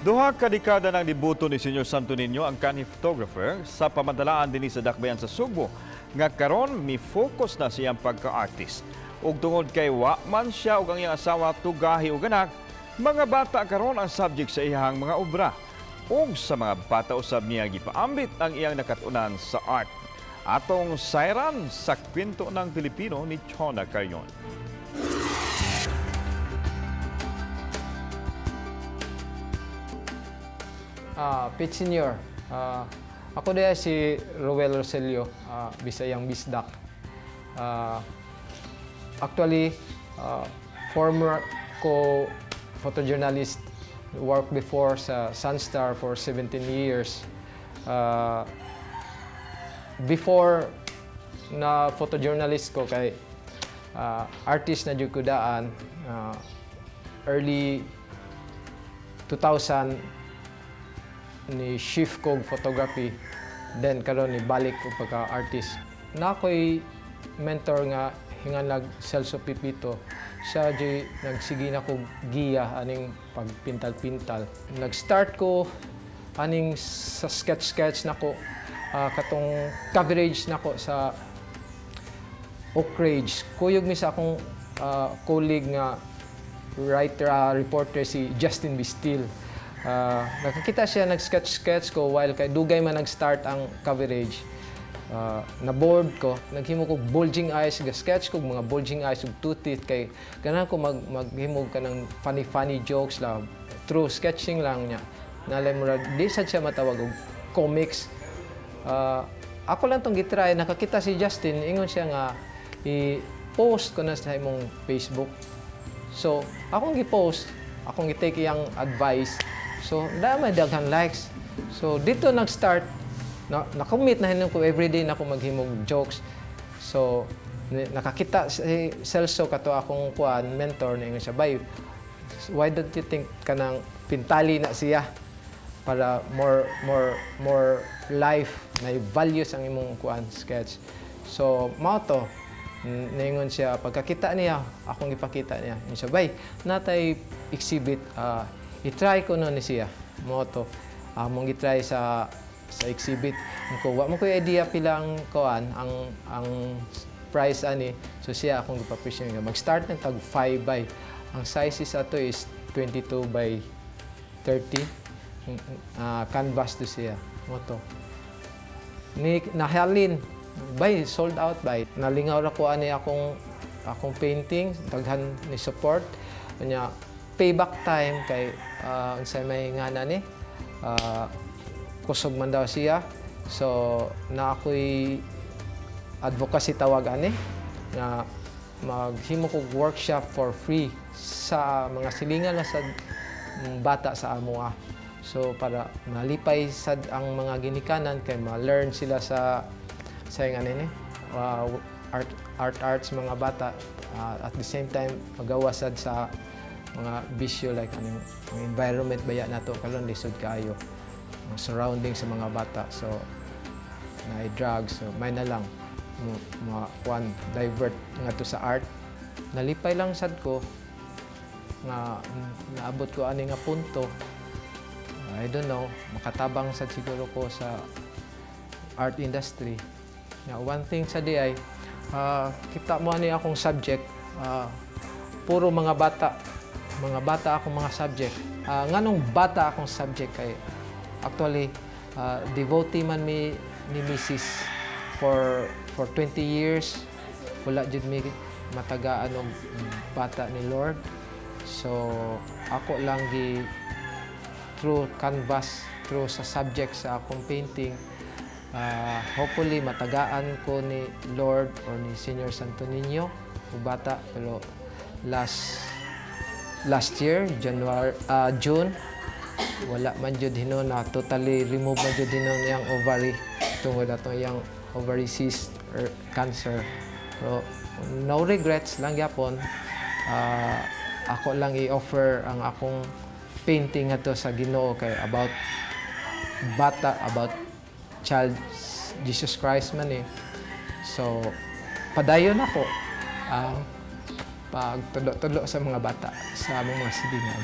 Duha ka dekada nang debuto ni Senyor Santo Niño ang kanhi photographer sa pamantalaan dinhi sa Dakbayan sa Sugbo nga karon mi-focus na siyang pagka-artist. Ug tungod kay wa man siya ug ang iyang asawa tugahi og anak, mga bata karon ang subject sa iyang mga obra. Ug sa mga bata usab niya gipaambit ang iyang nakat-unan sa art. Atong sayran sa kwento ng Pilipino ni Chona Carrion. Pete Senior, ako diha si Rowell Rosello, Bisayang Bisdak. Actually, former ko photojournalist, worked before sa Sunstar for 17 years. Before na photojournalist ko kay artist na jud ko daan, early 2000 ni shift ko photography, then karon ni balik ko pagka-artist. Na ako'y mentor nga hinganlag Celso Pipito. Siya jud nagsige na ko giya aning pagpintal-pintal. Nag-start ko aning sa sketch-sketch nako, katong coverage nako sa Oak Ridge. Kuyog mi sa akong colleague nga writer, reporter si Justin Bistil. Nakakita siya nag-sketch-sketch ko while kay dugay man nag-start ang coverage. Na-bored ko, naghimo ko bulging eyes, ga-sketch ko mga bulging eyes ug two teeth kay ganahan ko maghimo ka ng funny-funny jokes lang through sketching lang niya. Nalay mo ra, di sad siya matawag og comics. Ako lang tong gitry, nakakita si Justin, ingon siya nga i-post ko na sa imong Facebook. So, akong gi-post, akong gi-take iyang advice. So, dami daghan likes. So, dito nag-start, na-commit na hinuon ko everyday na ako maghimog jokes. So, nakakita si Celso kato akong kuan mentor na ingon siya, "Bay, why don't you think kanang pintali na siya para more life na values ang imong kuan sketch." So, mao to. Ningon siya, pagkakita niya, akong ipakita niya. Ingon siya, "Bay, natay exhibit, i-try ko no ni siya." Mao to. Mong i-try sa exhibit. Ko, wa mo ko idea pila ang kuan, ang price ani. So siya akong gipa-present nga mag-start ng tag 5 by. Ang sizes ato is 22 by 30. Canvas to siya. Mao to. Ni nahalin bay sold out bay. Nalingaw ra ko ani akong painting, daghan ni support. Unya payback time kay unsay may ngana ni kusog man daw siya. So na ako'y advocacy tawag ani nga maghimo kog workshop for free sa mga silingan na sa bata sa amoa. So para malipay sad ang mga ginikanan kay ma-learn sila sa yung ano ni arts mga bata, at the same time magawa sad sa mga bisyo like anong environment baya nato karon lisod kaayo ang surrounding sa mga bata, so na drugs, so may na lang mga one divert ngadto sa art. Nalipay lang sad ko nga naabot ko ani nga punto. I don't know, makatabang sad siguro ko sa art industry. Now, one thing sa di ay kita mo ani akong subject, puro mga bata. Mga bata akong mga subject. Nganong bata akong subject kay actually devotee man mi ni Mrs. for 20 years. Wala jud mi matagaan og bata ni Lord. So ako lang gi through canvas, through sa subject sa akong painting. Hopefully matagaan ko ni Lord or ni Senior Santo Niño o bata, pero last year January, June, wala man jud hinuon na totally remove man jud hinuon iyang ovary tungod ato iyang ovary cyst or cancer. So no regrets lang gyapon. Ako lang i-offer ang akong painting ato sa Ginoo kay about bata, about child Jesus Christ man eh. So padayon ako ang pagtulo-tulo sa mga bata sa among mga silingan.